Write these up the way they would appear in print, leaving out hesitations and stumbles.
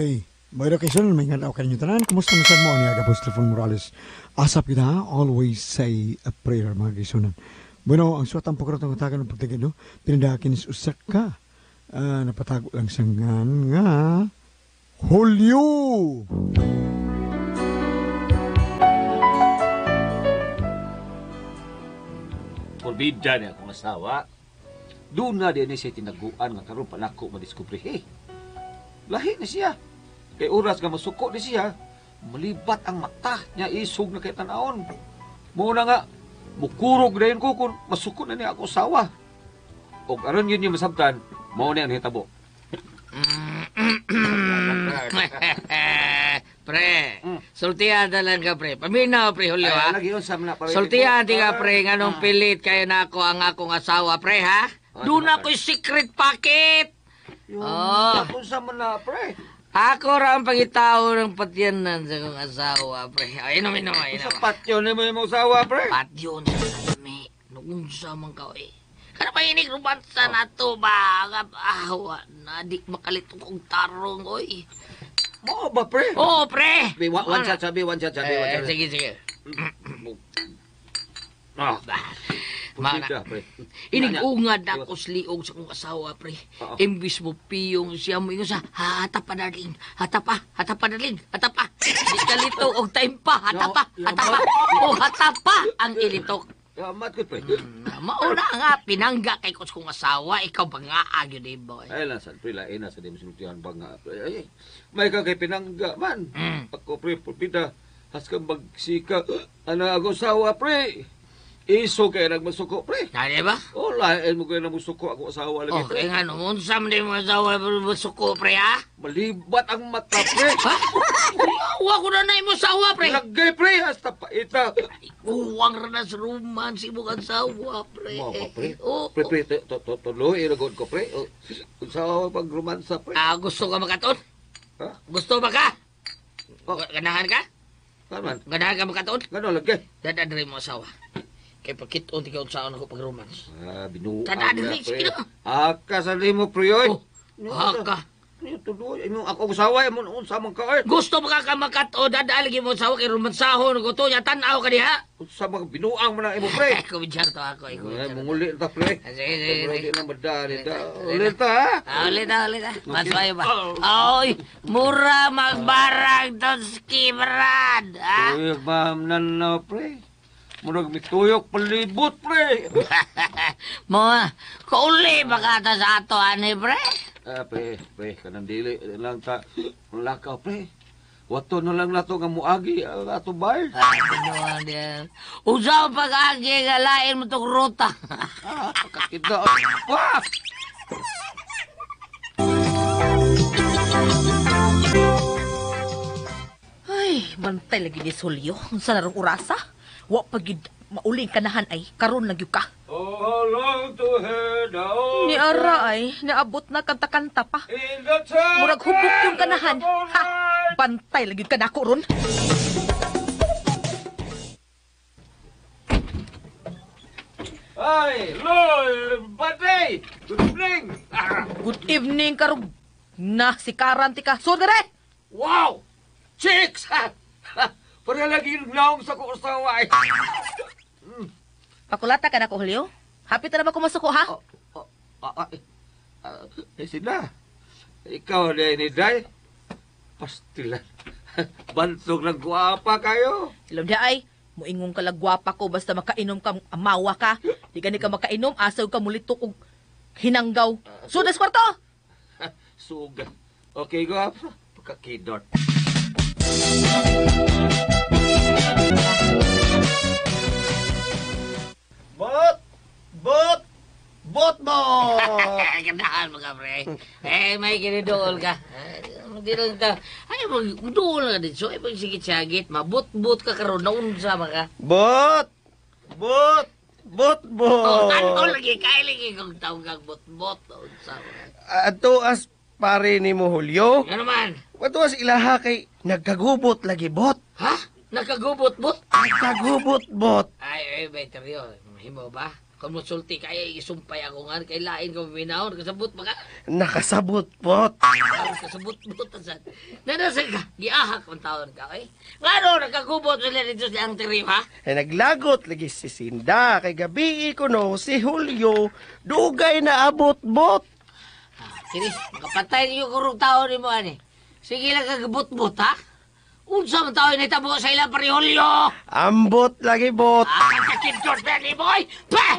Okay. Mayra kay may nga kaninyo tanan. Kumusta na sad mo ani aga Trifon Morales? Asap kita ha? Always say a prayer mga kaisunan. Bueno, ang suwatang pagkaroon ng tagan ng pagtagin, no? Pinadakin is usak ka. Napatago lang sa ngan nga Julio! Porbida niya akong asawa. Doon na din siya tinaguan nga karon pa nako madiskubre. Hey, lahi ni siya. Kay oras nga masuko ni siya, malibat ang mata niya isog na kay tan-awon. Muna nga, mukurog na yun ko kung masuko na niya ako asawa. O aron yun yung masabtan, mao na ang hitabo. Pre, sultihan na lang ka, pre. Paminaw, pre, Julio, ha? Ay, lagi yun, sa mga pare- Sultihan di ka, pre, nganong pilit kayo na ako ang akong asawa, pre, ha? Doon ako'y secret pocket. Yung, Oh. kung sa mga, pre. Ako ra ang pangitao ng patyanan sa akong asawa, pre. Ay, inom, inom, inom. Sa patyo ni mo yung asawa, pre. Patyon sa kalami. Noong sa man ka, eh. Kana pa inig rubansa na to ba? Awa na, di makalito kong tarong, oy. Mo ba, pre? Oo, pre! Be, one shot, sabi, one shot, sabi, one Eh, shot. sige, sige. Ah, Mana. purbida, pre. Inigungad ako sa liog sa kong asawa, pre. Oo. Imbis mo piyong siya mo ingon sa hata pa, darling. Hata pa, hata pa, darling. Hata pa. Di kalito og time pa. Hata pa, hata pa. O hata pa ang ilitok. Amat ko, pre. Mauna nga, pinangga kay ko sa kong asawa. Ikaw ba nga agyo di boy? Ay lang, sad, pre, lain na sa di mo sinultihan ba nga, pre. Ay, may ka kay pinangga, man. Ako, pre, purbida, haskang magsika. Ano ako asawa, pre? Iso kay nagmasuko, pre. Na, di ba? Oh, lain mo kayo namusuko ako asawa lagi, Oh, pre. kaya nga, no, unsa man di mo asawa suko, pre, ha? Malibat ang mata, pre. Ha? Wa ko na na imo asawa, pre. Lagay, pre, hasta paita. Uwang ra na sa romance imong asawa, pre. Mo ba, pre? Oo. Pre, pre, tuloy, iragod ko, pre. Oh, sa pagromansa, pre. Ah, gusto ka makatuon? Ha? Gusto ba ka? Oh. Ganahan ka? Kaman, Ganahan ka makatuon? gano'n lagay. Dada diri mo asawa. Kay pakit-on ti kaunsaon ako pag-romance. Ah, binuang Tada, na, diri, pre. sige na. Aka sa limo, pre, oy. Oh, haka. Tuloy, imong ako asawa, imong unsa man ka, oy. Gusto ba ka makatuon? Dada lagi mo asawa kay romansahon ko to nya tan-aw ka diha. Unsa man binuang man ang imo, pre. Ay, kumidyar to ako, ay Ay, kumidyar. munguli ta, pre. Ah, sige, sige, Pero sige. di na madali ta. Ulit ta, ha? Ah, ulit ah, ulit ah. Mas mayo ba? Oy, mura magbarang tonski, brad. Ah? Tuyok, ma'am, nan na, pre. Murag mituyok palibot, pre. Mo, kauli ba ka ta sa ato, ani, pre? Ah, pre, pre, kanang dili lang ta. Lakaw, pre. Wato na lang nato nga muagi ang ato bar. Ay, binuang diyan. Usaw pag-agi nga lain mo tong ruta. Ah, kakita. Wah! Ay, bantay lagi ni Sulyo. Unsa narong orasa? Wa pa gyud mauling kanahan ay karon lang gyud ka. Oh, long to her down. Ni ara ay naabot na kanta-kanta pa. In the town. Murag hubok yung kanahan. Ha, bantay lagi ka nako ron. Ay, Lord, buddy! Good evening! Ah, Good evening karog. Na si Karan ti ka. So dire. wow! Chicks! Ha! Ha! Para lagi yung naong sa kusawa ay. Pakulata ka nako Julio. Happy ta na ba kumasuko ha? Oh, oh, ah, ah, ah, eh, sila. Ikaw na ni Day. Pastilan. Bantog ng guwapa kayo. Ilom di ay moingong ka gwapa ko basta makainom ka amawa ka. Di gani ka makainom asaw ka mulitok og hinanggaw. So das kwarto. Suga. Okay, guwapa. Pagkakidot. Bot! Bot! Bot mo! Ganahan mo ka, pre. Eh, may ginidool ka. Di lang ta. Ay, magdool ka dito. Ay, magsigit-sagit. Mabut-but ka karon naunsa ba ka? Bot! Bot! Bot Oh, bot! tanaw lagi. Kaya lagi kung tawag kang bot-bot. Naunsa ba ka? Ato as pare ni mo Julio. Ano man? Ato as ilaha kay nagkagubot lagi bot. Ha? Nakagubot-bot? Nagkagubot bot. Ay, ay, better yun. Himo ba? Kung mosulti kay isumpay ako nga kay lain ka maminahon kasabot ba ka? Nakasabot, bot. Kasabot bot asad. Nanasa ka, giahak ang taon ka, eh. Ngano nagkagubot sila dito sa ang tiriyo, ha? Ay naglagot lagi si Sinda kay gabi ko no si Julio dugay na abot, bot. Kini, makapatay niyo kurong tao ni mo, ani. Sige lang kagabot-bot, ha? Unsa man tao nahitabo sa ilang pare Julio? Ambot lagi, bot. Ah, sakit George Bentley, boy! Pah!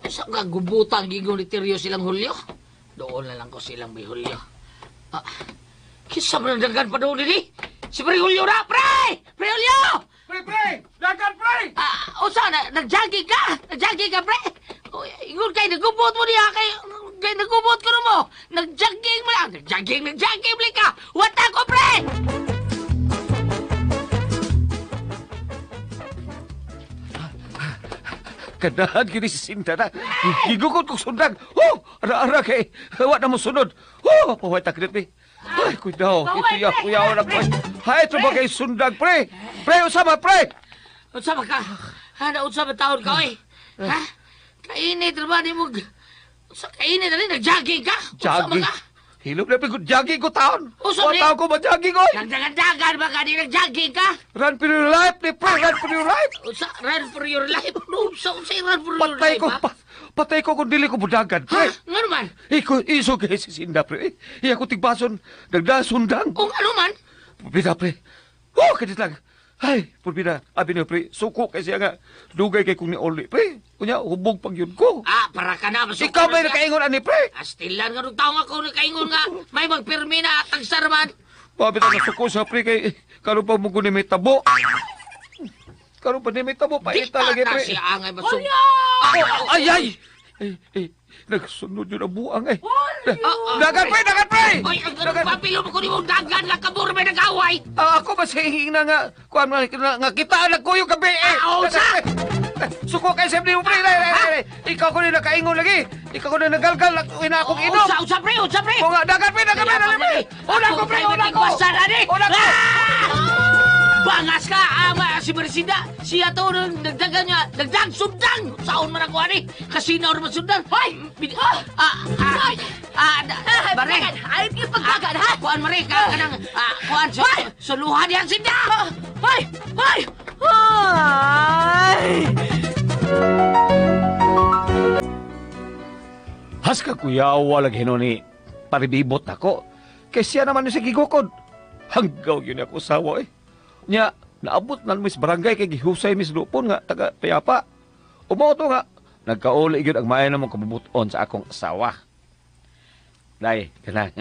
Unsa ka gubutang gingon ni Tirio silang Julio? Doon na lang ko silang may Julio. Ah, kinsa man ang dagan pa doon nini? Si Pre Julio na, pre! Pre Julio! Pre, pre! Dagan, pre! Ah, unsa na nagjogging ka? Nagjogging ka, pre? O, ingon kay nagubot mo niya kay kay nagubot ko mo. Nagjogging mo lang, nagjogging, nagjogging mo ka. Wata ko, pre! Kanahan kini si Sinda na. Gigukod kong sundag. Oh, ara-ara kay wa na mo sunod. Oh, paway takrit ni. Ay, kuyaw, ito kuyaw na ko. Hay, ito ba kay sundag, pre? Pre, usama, pre! Unsa ba ka? Ha, na unsa ba taon ka, oy? Ha? Kainit ra ba ni mo? Unsa kainit ra ni nagjogging ka? Unsa ba Jogging. ka? Hilom na pigod jogging ko taon. Usa Wa ni- taon ko ma-jogging, oy. Nagdagan-dagan ba ka di nagjogging ka? Run for your life, ni pre, run for your life. Unsa run for your life? No, unsa unsa run for your Patay life? ko, ha? patay ko kung dili ko budagan, Ha? pre. Ngano man? Iko, iso kay si Sinda, pre. Iya ko tigbason, nagdasundang. Kung ano man? Pulbida, pre. Oh, kadit lang. Ay, pulbida. Abi niyo, pre. Suko kay siya nga. Dugay kay kung ni Oli, pre. Kunya, hubog pag yun ko. Ah, para ka na. Masuko Ikaw na ba siya. nakaingon ani, pre? Astilan nga nung taong ako nakaingon nga. May magpirmi na at tagsarman. Babi na nasuko siya, pre, kay karon pa mo ni may tabo. Karon pa ni may tabo, Di paita lagi, ta pre. siya angay masuk. Oh, ay, ay! Ay, ay, nagsunod yun ang buang, ay. Dagan, pre! Dagan, pre! Oy, ang ganun papilo mo kunin mong dagan lang kabur may nag-away. Ah, ako ba sa hihing na nga, kuan nga, nga, nga kita na ko yung gabi, eh. Ah, unsa? Suko kay Seb ni mo, pre. Lay, lay, lay, lay. Ikaw ko na nakaingon lagi. Ikaw ko na nagalgal, ina akong inom. Unsa, unsa pre, unsa pre. O nga, dagan, pre, dagan, pre, dagan, pre. Una ko, pre, una ko. Una ko. Bangas ka, ama, si Marcinda. Siya to, nang nagdagan niya, nagdag, sundang. Saon man ako, ani. Kasinaw naman sundang. Hoy! Mare. Ay, yung pagdagan, ha? Kuan, Mare, ka, kanang, kuan, suluhan yan, Sinda! Hoy! Hoy! Hoy! Haska kuyawa lagi hinoni, paribibot ako. Kay siya naman yung sa gigukod. Hanggaw yun ako sawa eh. Nya, naabot na mis barangay kay gihusay mis lupon nga, taga payapa. Umo to nga, nagkauli yun ang maay namong kabubuton sa akong asawa. Day, kanang,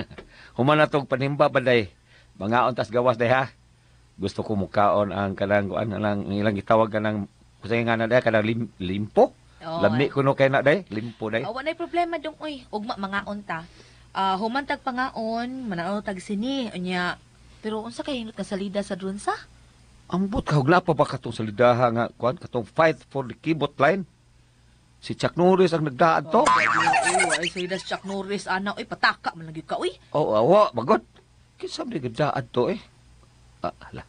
human na tong panimba ba day? Mangaon tas gawas day ha? Gusto ko mukaon ang kanang, kuan, ang ilang gitawag kanang, kusay nga na day, kanang limpo? Oo, Lami kuno kay na day, limpo day. Oh, wala problema dong oy. Ugma mangaon ta. Human tag pangaon, manao tag sini unya. Pero unsa kay hinot nga salida sa drunsa? Ambot ka hugla pa ba katong salidaha nga kuan katong fight for the keyboard line? Si Chuck Norris ang nagdaan to. Oh, ay salida si Chuck Norris ana oy pataka man lagi ka oy. Oh, awa, magod. Kinsa man nagdaan to eh. Ah, ala.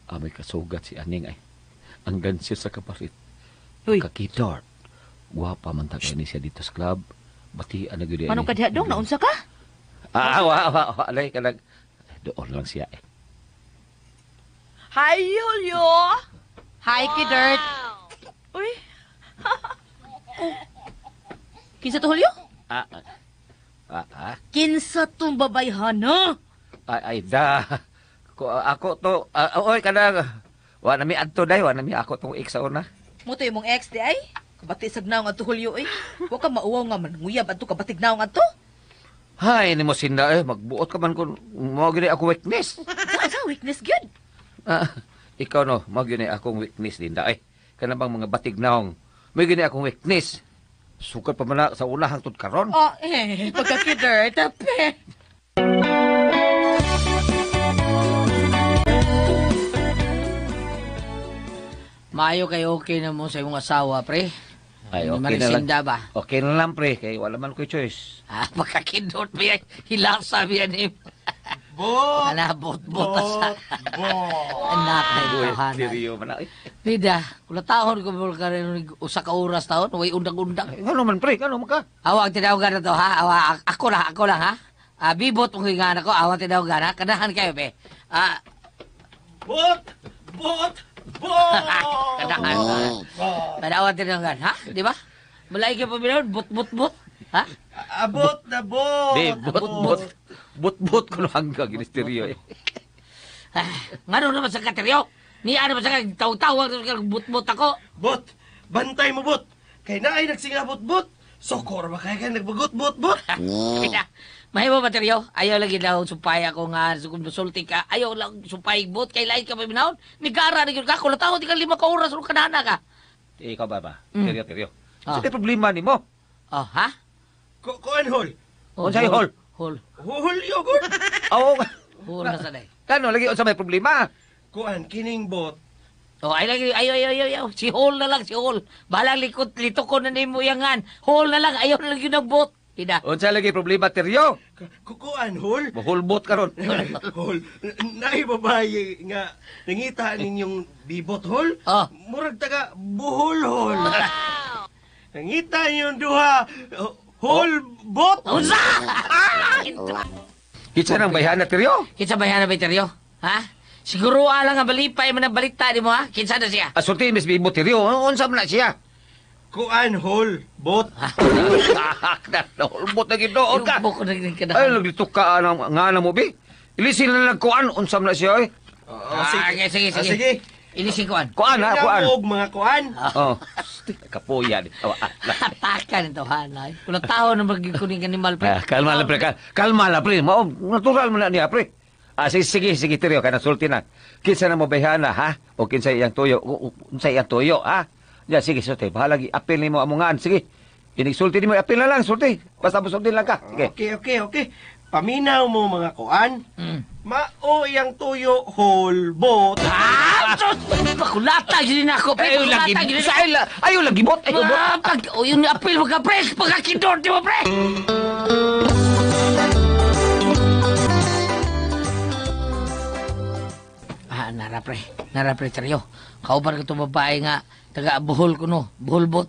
Ah, may kasugat si Aning ay. Ang gansiyo sa kaparit. Uy. Kakidort. Guwapa man ta kay ni siya dito sa club. Batian na gyud Manong ka diha dong naunsa ka? Ah, awa, awa, awa, alay kanang doon lang siya eh. Hi Julio. Hi Kidert. Uy. Oh. Kinsa to Julio? Ah, ah, ah, Kinsa tong babayhana? Ay, ay, da. Ko, ako to, oy, kanang, wa na mi adto day, wa na mi ako tong ex sa una. Mo to imong ex di ay? Kabati sa gnaw adto Julio oy. Wa ka mauwaw nga manunguyab adto kabatig naong adto. Hay, ni mo sinda eh, magbuot ka man kung mao gyud ako weakness. Sa weakness gyud. Ah, ikaw no, mao gyud akong weakness din da eh. Kana bang mga batig naong, mao gyud akong weakness. Sukad pa man na sa una hangtod karon. Oh, eh, pagka-kider, tape. Maayo kay okay na mo sa imong asawa, pre. Ay, Ni okay na lang. Marisinda ba? Okay na lang, pre. Kay wala man ko'y choice. Ah, pagkakindot ba yan? Hilasa ba yan? Eh? Bot! Ana, bot-bot ta sa... Bot! Anak na itahanan. Seryo man. Ay, Bida, kula taon ko mo ka rin usa ka oras taon, way undang-undang. ngano man, pre? Ngano man ka? Awang tinawagan na to, ha? Awa, ako lang, ha? Ah, bibot mong hingan ako, awang tinawagan, ha? Kanahan kayo, be. Ah, Bot! Bot! Bot! kanahan. Kanahan tinawagan, ha? Di ba? Malay kayo paminaw, bot, bot, bot. Ha? Abot na bot! Di, bot, bot. Bot, bot ko no hanggang ginisteryo eh. Ah, ngano naman sa kateryo? Niya naman sa tawag-tawag sa bot-bot ako. Bot! Bantay mo, bot! Kay naay nagsingabot, bot! Sokor ba kay kay nagbagot, bot, bot? Bida, mahimo ba teryo? Ayaw lagi daw supay ako nga kung musulti ka. Ayaw lang supay bot kay lain ka paminaw. Nigara ni ka kula taon di ka 5 ka oras ro kanana ka. Eh, ikaw ba ba? Teryo, teryo. Ah. Sa problema ni mo? Oh, ha? Kuan hol! Oh, Unsay hol? Hol. Hol yogurt! Oo. Hol na sa day. Kano lagi unsa may problema? Kuan, kining bot. Oh, ay lagi ayo ayo ayo ayo. Si hol na lang si hol. Balang likot lito ko na nimo yangan. Hol na lang ayaw na lang yun ang bot. Bida. Unsa lagi problema teryo? Kuan hol? Mahulbot karon. Hol, naay babae nga nangita ninyong bibot hol? Oh. Murag taga buhol hol. Nangita ninyong duha hol bot. Unsa? Kitsa nang bayhana teryo? Kinsa ba yan na teryo? Ha? Siguro alang nga balipay man ang balita nimo ha? Kinsa na siya? Asulti Miss Bibot teryo. Unsa man na siya? Kuan hol bot. Hulbot na gid doon ka. Yung buko na gid Ay naglitok ka anang nga na mo bi. Ilisin na lang kuan unsa man na siya oy. Oh, Ah, okay, sige, Ah, sige. sige. Ilisin ko an. Kuan ha, kuan. Og mga kuan. Oh. Kapuya ni. Oh, ah, Hatakan ito, hanay. Kung tao na magkuning animal, pre. Ah, kalma lang pre, kalma lang pre. Mao natural man na niya pre. Ah, sige sige sige teryo kana sulti na. Kinsa na mo bayhana ha? O kinsa iyang tuyo? Unsa iyang tuyo ha? Ya sige sulti, bahala gi apil nimo amongan sige. Inigsulti nimo apil na lang sulti. Basta mosulti lang ka. Sige. Okay, okay, okay. Paminaw mo mga kuan. Mm. Mao iyang tuyo hol bot. Ah! Sus! Pakulata, gini na ako, pre. Ayo lagi, Pakulata, gini na sa ayo lagi bot, ayo bot. Ah, pag, o yun, apil mo ka, pre. Pagkakidor, di mo, pre. Ah, nara, pre. Nara, pre, teryo. Kauban ko itong babae nga, taga Bohol ko, no. Boholbot.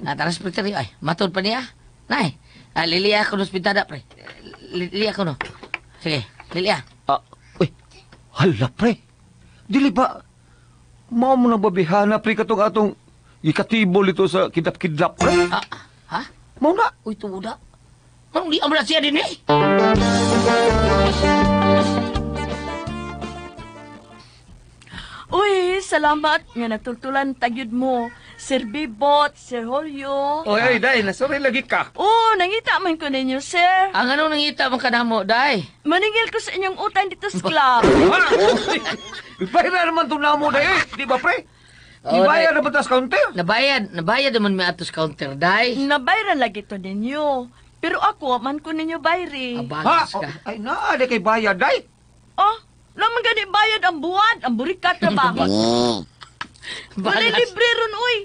Ah, taras, pre, teryo. Ay, matod pa niya. Nay, ah, liliya ko no, spintada, pre. Liliya ko, no. Sige, liliya. Ah, uy. Hala pre. Dili ba mao mo na babihana pre katong atong ikatibol ito sa kidlap-kidlap pre? Ah, ha? Mao na. Uy, tuda. Anong di amla siya din eh? Uy, salamat nga natultulan tagyud mo. Sir Bibot, Sir Julio. Oy, ay, day, nasorry lagi ka. Oh, nangita man ko ninyo, sir. Ang anong nangita man kanamo, day? Maningil ko sa inyong utang dito sa club. Ha? Bayar naman itong namo day, eh. Di ba, pre? Oo, Ibayar day. naman tas counter. Nabayad naman may atos counter, day. Nabayran lagi to ninyo. Pero ako, man ko ninyo bayri. Ha? Abagas ka. Oh, ay, naa, di kay bayad, day. Oh, laman gani bayad ang buwan, ang burikat na ba? Wala Bagas. libre ron, uy.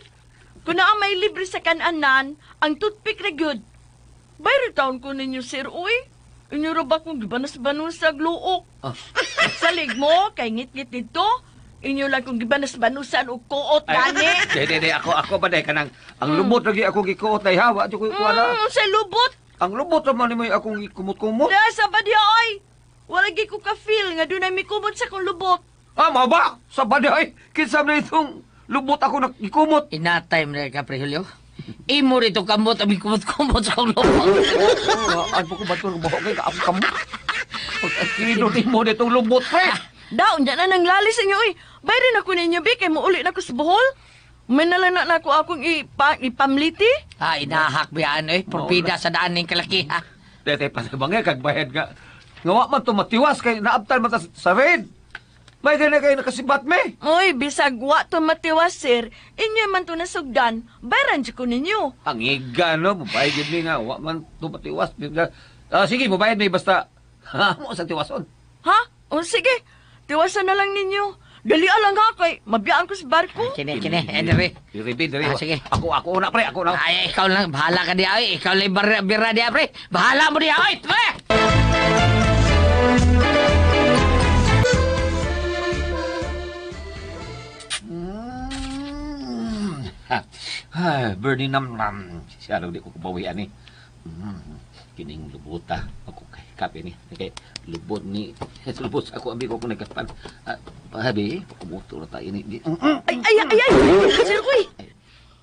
Kung naa may libre sa kananan, ang toothpick na good. Bayri taon ko ninyo, sir, uy. Inyo ra ba kung gibanas-banusag luok? Oh. Salig mo, kay ngit-ngit dito. Inyo lang kung gibanas-banusan og kuot gani. Di, di, di, ako ba, day, kanang, ang lubot lagi ako gikuot, day, ha? Wa, di ko ikuha na. Sa lubot. Ang lubot naman ni mo yung akong gikumot-kumot. Na sa badya ay. Wala gi ko ka-feel nga dunay mikumot sa kong lubot. Ah, mao ba? Sa baday, kinsa na itong lubot ako nagikumot. Inatay mo na ka, Pre Julio. Imo rito kamot, abi kumot-kumot sa kong lubot. Ano ko ba ito? Buhok kay ako kamot. Pagkakilo ni mo nitong lubot, pre. Daon na nang lali sa inyo, uy. Bayrin ako ninyo, bi, kay muuli na ko sa Bohol. May nala na ako akong ipamliti. Ah, inahak ba yan, eh. Porpida sa daan ning kalaki, ha? Dete, patabangay, kagbayad nga. Nga wa man tumatiwas kay naabtan man ta sa red. May gani kay nakasibat me. Uy, bisag wa to matiwas, sir. Inyo man to nasugdan. Bayran ko ninyo. Ang iga, no? Mubayad yun mi nga. Wa man tumatiwas. Ah, sige, mubayad mi basta. Mo sa tiwason. Ha? O sige, tiwasan na lang ninyo. Dali lang ha kay mabiyaan ko sa barko. Kini, kini, eh, diri. Diri, bi, diri. Ah, sige. Ako, ako una, pre. Ako una. Ay, ikaw lang, bahala ka diya, oy. Ikaw lang bira diya, pre. Bahala mo diya, oy. Pre! Ay, Bernie nam nam. Siya lang di ko kubawian eh. Kining lubuta. Ako kay kape ni. Kay lubot ni. Lubot sa ako ambi ko kung nagkapan. Pahabi, kumuto na tayo ni. Ay, ay, ay, ay! Sir, uy!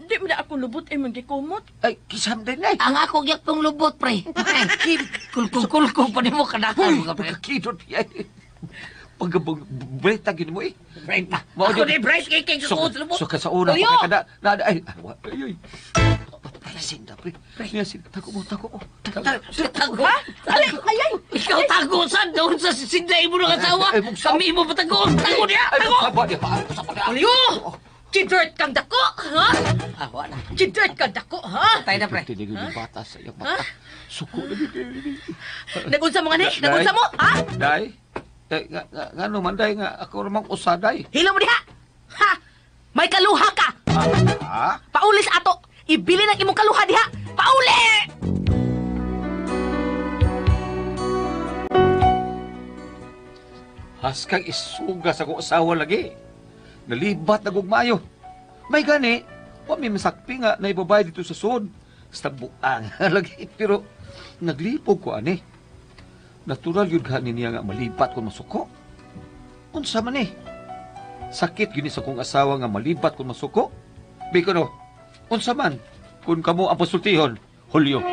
Di mo na ako lubot ay manggikumot. Ay, kisam din eh. Ang ako gyud pong lubot, pre. Ay, kulkong-kulkong pa nimo kadakol mo ka, pre. Pagkakidot niya eh. Pagkabreta gini mo eh. Break pa. Mao Ako jud. ni break kay kay So, sa lubot. so ka sa una, Uyo! pagkakada, na, ay, ay, ay, ay. Ay, sinda, pre. Niya, sinda. Tago mo, tago mo. Tago. Ha? Ay, ay, ay! Ikaw tago sa doon sa sinday mo ng asawa. Ay, bugsaw. Kami mo patago. Tago niya, Ay, tago. bugsaw, di ba? Bugsaw, di ba? Alyo! Chidert kang dako, ha? Ah, wala. Chidert kang dako, ha? Tayo na, pre. Tinig yung bata sa iyang mata. Suko na gid. Nagunsa mo nga ni? Nagunsa mo, ha? Day, eh, nga, nga, nga naman, day, nga, ako ramang usaday. Hila mo diha! Ha? May kaluha ka! Ah, Pauli sa ato! Ibili ng imong kaluha diha! Pauli! Haskang isuga sa akong asawa lagi. Nalibat na gugmayo. May gani, wa may masakpi nga na ibabay dito sa sud. Basta buang lagi. Pero naglipog ko ani. Natural yun gani niya nga malibat kung masuko. Unsa man eh. Sakit yun sa akong asawa nga malibat kung masuko. Biko no, unsa man kung kamo ang pasultihon, Julio.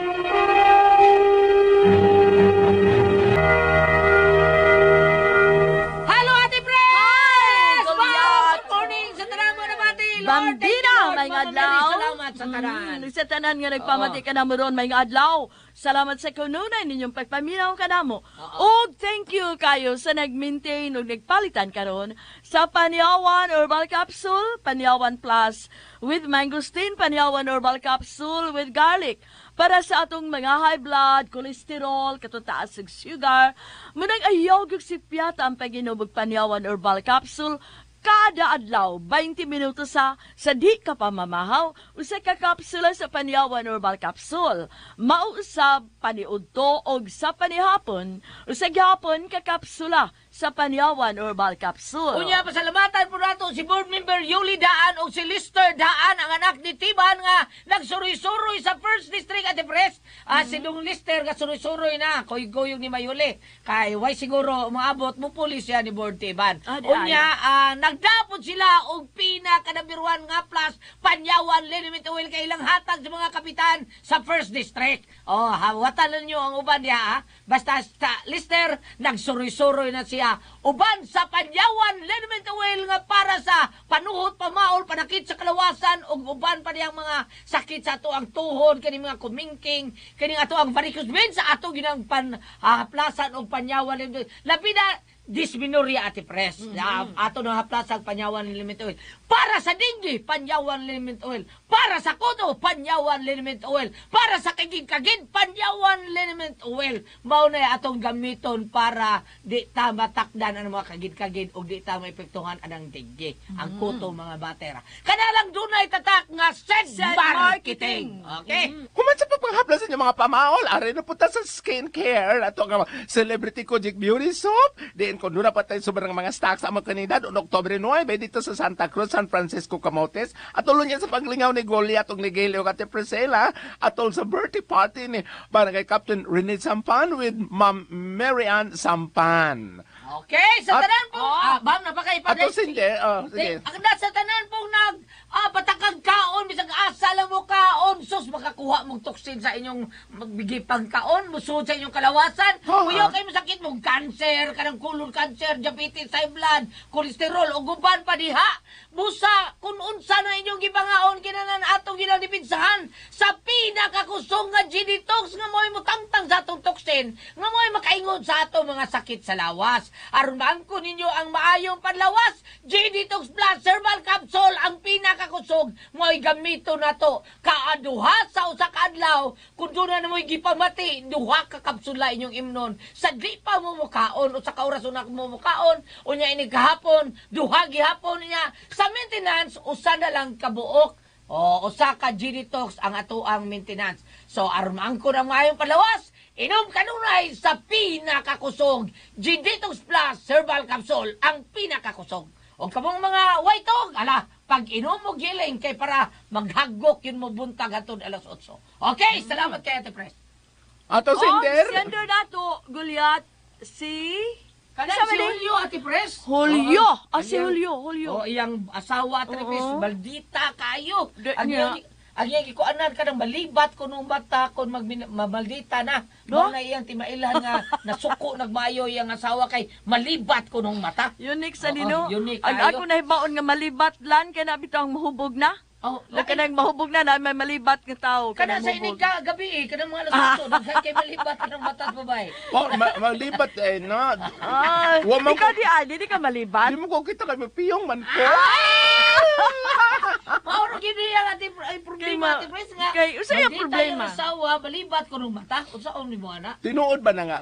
Hello, Ate Pres! Hi, Wow! Goliath! Good morning sa tanan mo na, Ate! Lord, thank you, Bambina, Lord. may Mama Mary, adlaw. Salamat sa tanan. Sa tanan nga nagpamati ka namo ron, may adlaw. Salamat sa kununay ninyong pagpaminaw kanamo. Og thank you kayo sa nag-maintain ug nagpalitan karon sa Panyawan Herbal Capsule, Panyawan Plus with mangosteen, Panyawan Herbal Capsule with garlic. Para sa atong mga high blood, cholesterol, katong taas og sugar, munang ayaw gyud sipyata ang pag-inom og Panyawan Herbal Capsule kada adlaw 20 minuto sa di ka pa mamahaw, usa ka kapsula sa Panyawan Herbal Capsule. Mauusab paniudto og sa panihapon, usa gihapon ka kapsula sa Panyawan Herbal Capsule. Unya, pasalamatan po nato si board member Yuli Daan o si Lister Daan, ang anak ni Tiban nga nagsuroy-suroy sa First District Ate Pres. Si Dong Lister nga suroy-suroy na, kuyog-kuyog ni Mayuli. Kay way siguro umaabot mo pulis siya ni board Tiban. Ah, di Unya, nagdapot sila og pinakanabiruan nga plus Panyawan liniment oil kay ilang hatag sa mga kapitan sa First District. Oh, hawatan ninyo ang uban diha ha. Basta sa Lister nagsuroy-suroy na siya uban sa Panyawan liniment oil nga para sa panuhot, pamaol, panakit sa kalawasan ug uban pa diyang mga sakit sa ato ang tuhod kani mga kumingking kani ato ang varicose veins sa ato ginang pan haplasan og Panyawan liniment oil. Labi na dysmenorrhea Ate Pres. Ato na haplasan Panyawan liniment oil. Para sa dengue, Panyawan liniment oil. Para sa kuto, Panyawan liniment oil. Para sa kagid-kagid, Panyawan liniment oil. Mao na atong gamiton para di ta matakdan ang mga kagid-kagid o di ta maepektuhan anang dengue. Ang kuto mga batera. Kanalang dunay tatak nga said Said marketing. marketing. Okay? Human sa papanghaplas sa mga pamaol, ari na punta sa skincare. Ato nga celebrity Kojic Beauty Soap. Diin ko doon na patay sobrang mga stocks ang mga kanidad on Oktobre 9 dito sa Santa Cruz, San Francisco, Camotes. Atol niya sa paglingaw ni Goliath ug ni Gail ug Ate Priscilla. Atol sa birthday party ni Barangay Captain Rene Sampan with Ma'am Mary Ann Sampan. Okay, sa At- tanan pong bam napakaipadre. Ato sinde, oh, sige. Ang nasa tanan pong nag patakang kaon bisag asa lang mo kaon sus makakuha mong toksin sa inyong magbigay pang kaon musud sa inyong kalawasan. Kuya kay masakit mong cancer, kanang colon cancer, diabetes, high blood, cholesterol ug uban pa diha. Busa kun unsa na inyong gipangaon kinanan atong ginadipinsahan sa pinakakusog nga G-Detox nga mo'y mutangtang sa atong toksin. medicine nga mo'y makaingod sa ato mga sakit sa lawas. Aron maangkon ninyo ang maayong panlawas, G-Detox Plus Herbal Capsule ang pinakakusog mo'y gamito nato kaaduha sa usa ka adlaw. Kung doon na mo'y gipamati, duha ka kapsula inyong imnon. Sa di pa mo mukaon, usa ka oras una mo mukaon, unya ini gahapon, duha gihapon niya. Sa maintenance, usa na lang kabuok. O, usa ka G-Detox ang ato ang maintenance. So, aron maangkon ang maayong panlawas, inom kanunay sa pinakakusog. G-Detox Plus Herbal Capsule ang pinakakusog. O kamong mga white dog, ala, pag inom mo giling kay para maghagok yun mo buntag atod alas 8. Okay, salamat kay Ate Pres. Ato Oh, sender. sender nato, Goliath, si... Kanan Sa si mali? Julio, Ate Pres. Julio. Oo. Ah, si Julio, Julio. Oh, iyang asawa, Ate Pres, Oo. maldita kayo. Di Ang niya. iyang ikuanan ka ng malibat ko nung bata kon maldita na. No? Mao na iyang timailan nga nasuko nagmayo iyang asawa kay malibat ko nung mata. Unique sa Oo, nino. unique Ang kayo. ako nahibaon nga malibat lan kay na bitaw ang mahubog na. Oh, Na kanang mahubog na na may malibat nga tao. Kana Kanang sa mahubog. inig ka gabi eh, kanang mga alas 8, daghan kay malibat ng mata at babae. Oh, malibat eh na. Ay, Wa man ikaw di ay, di ka malibat. Di mo ko kita kay mapiyong man ko. Mao ra gyud ang ate ay problema Kay ma- Ate Pres nga. kay usa yung maldita problema? iyang asawa malibat ko nung mata. Unsaon nimo ana? Tinuod ba na nga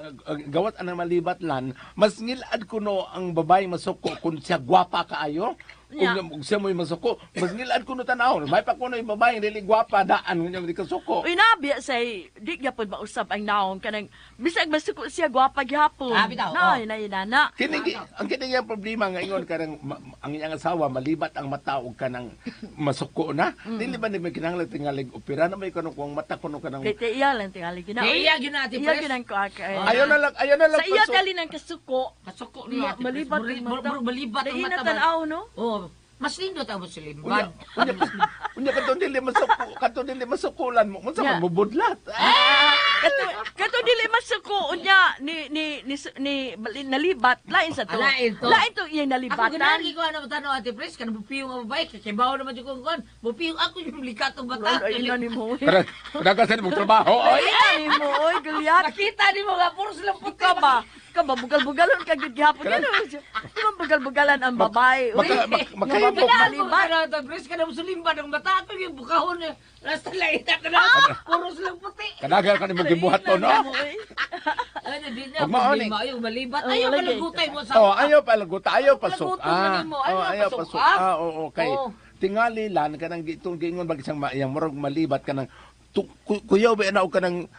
gawat anang malibat lan, mas ngilad kuno ang babae masuko kung siya gwapa kaayo. Nya. Kung siya mo'y masuko, mas ngilad kuno tanaw. May pa kuno yung babae dili gwapa daan ngunya di kasuko. Uy, nabi say, di gyapon mausab ang naong kanang bisag masuko siya gwapa gyapon. Ah, bitaw, Na, oh. na, na, na. Kini ang kini nga problema nga ingon kanang ang iyang asawa malibat ang mata og kanang masuko na. Dili ba ni may kinahanglan tingalig opera na may kanang kuang mata kuno kanang Kay ti iya lang tingali gina. Kay iya gyud na, Ate Iya Pres. gyud ang kuha kay. ayaw na lang Sa iya pasu- gali ng kasuko. Kasuko niya Ma- Ate Pres. malibat ang mata. Malibat ang Dai mata. na ba? tan-aw, no? Oh, mas nindot ang Unya, muslimban. unya, unya katong dili masuko, katong dili masukulan mo. Unsa Nya. man mubudlat? Ah! Kato kato dili masuko unya ni ni ni, ni, nalibat lain sa to. Ah, lain to. Lain to iyang Ako nalibatan. ganahan ko ano tanaw Ate Pres kanang bupiyong ang babae kay kibaw naman jud kong kuan. Bupiyong ako yung likat ang mata. Ay, ina ni mo. Tara, nagasan mo trabaho. Oy. Ay, ina ni mo, oy, Goliath. Nakita ni mo nga puro silang puti. Ikaw ba? Ikaw ba, bugal-bugalon ka gud gihapon. Ano, di ba bugal-bugalan ang babae? Uy, makahibok. nga Ganahan ko malibat. ano Ate Pres kanang musulimban ang mata ako yung bukahon. Eh. Last lain ka na. Puro silang puti. Kadagal ka nimo gibuhat to, no? Uy. Ano di na Huwag mauni. problema yung malibat. Oh, Ayaw lagi. palagutay mo sa Oh, ayaw palaguta, ayaw pasok. Palaguton na nimo, ayaw oh, ayaw pasok. pasok. Ah, oo, kay Oo. tingali lan kanang gitong giingon bag isang iyang murag malibat kanang kuyaw ba na og kanang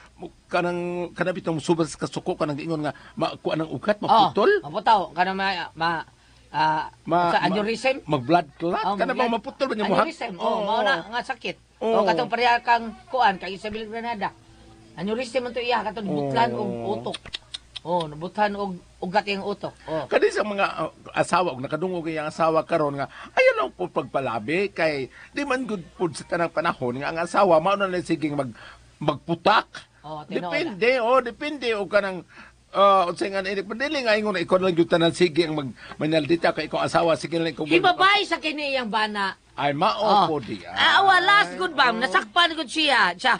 kanang kanang bitong subas kasuko kanang giingon nga makuha ng ugat maputol. Oh, maputaw kana ma ma ah, sa aneurysm. Mag blood clot Oh, kana ba maputol ba niya mo? Aneurysm. Oh, mao na nga sakit. Oo. Oh, katong pareha kang kuan kay Isabel Granada. Aneurysm man to iya katong butlan og utok. Oh, nabutlan og ugat iyang utok. Oh. Kani sa mga asawa og nakadungog ang asawa karon nga ayaw lang po pagpalabi kay di man good pud sa tanang panahon nga ang asawa mao na lang siging magputak. Oh, tinuod. Depende, oh, depende og kanang unsay nga ini dili nga ingon ikaw lang gyud tanan sige ang mag manaldita kay ikaw asawa sige lang ikaw. Hibabay sa kini iyang bana. Ay mao Oh. po di. Ah, wala good bam. Nasakpan gud siya. Siya,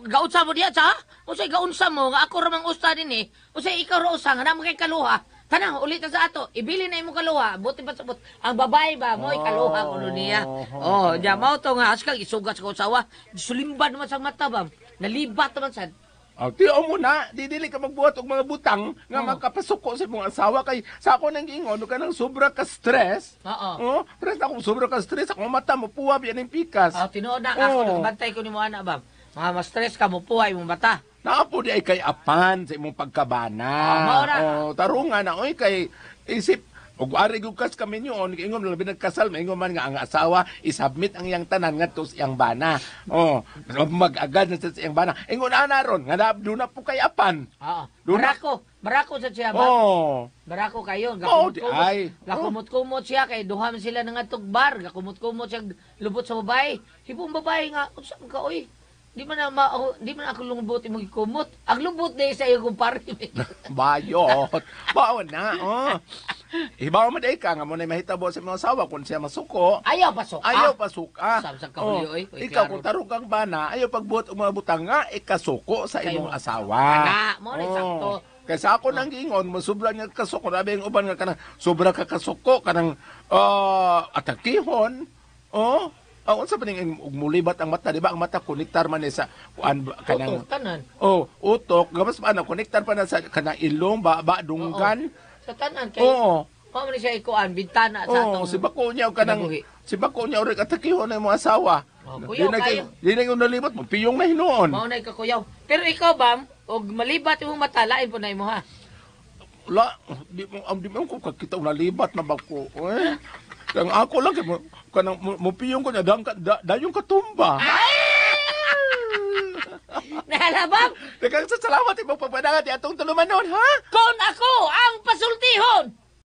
gaunsa mo diya sa? Unsay gaunsa mo nga ako ra mang usta dinhi. Unsay ikaw ra usa nga namo kay kaluha. Tanang ulit sa ato. Ibili na imo kaluha. Buti pa sabot. Ang babae ba mo'y kaluha kuno niya. Oh, diya mao to nga askag isugat sa usawa. Sulimban naman sa mata bam. Nalibat naman sad. Oh, tiyo mo na, di dili ka magbuhat og mga butang nga makapasuko sa imong asawa kay sa ako nang giingon ka nang sobra ka stress. Oo. Oh, pero ako sobra ka stress, ako mata mo puwa biyan ang pikas. Oh, tinuod na ako Oo. nakabantay ko nimo ana bam. Mga ma-stress ka mo puhay mo mata. Naa po di ay kay apan sa imong pagkabana. Ah, mao na. Oh, tarungan na oy kay isip og ari gyud kas kami nyo ingon labi nagkasal maingon man nga ang asawa isubmit ang iyang tanan ngadto sa iyang bana. Oh, mag-agad na sa iyang bana. Ingon ana ron nga na, duna po kay apan. Oo. Duna- Barako, barako sa siya ba? Oh. Barako kayo, Oo, di ay. gakumot-kumot siya kay duha man sila nangadtog bar, gakumot-kumot siya lubot sa babae. Hipong babae nga, unsa man ka oy? Di man na di man ako lubot imong gikumot. Ang lubot di sa iyo kumpare. Bayot. Baon na, oh. Ibaw man day ka nga mo na mahitabo sa imong asawa kung siya masuko. Ayaw pasok. Ayaw pasuka. Samsang kahulyo, oy. Oy, Ikaw klaro. kung tarong kang bana, ayaw pagbuot og mga butang nga ikasuko sa Sa imong imong asawa. Ana, mao ni sakto. Kaysa ako nang giingon, mo sobra nga kasuko, rabi ang uban nga kanang sobra ka kasuko kanang atakihon. Oh, ang unsa pa ning og mulibat ang mata, di ba? Ang mata konektar man ni sa kuan kanang Utok, tanan. Oh, utok, gamas pa ana konektar pa na sa kanang ilong, ba, ba dunggan. Sa tanan kay. Oo. Mao man ni siya ikuan bintana sa Oo, atong. si bako niya og kanang kinabuhi. si bako niya og atakihon na imong asawa. Oh, Di kuyaw na kayo. di na yung nalibot mo, piyong na hinuon. Mao na ikakuyaw. Pero ikaw bam, og malibat imong mata lain po na imo ha. La, di mo di mo ko kakita og nalibat na bako. Eh. Kang ako lang kay mo kanang mo piyong ko niya dang dayong katumba. Nahalabam. Daghang sa salamat imong pagpadangat atong tulumanon ha. Kon ako ang pasultihon.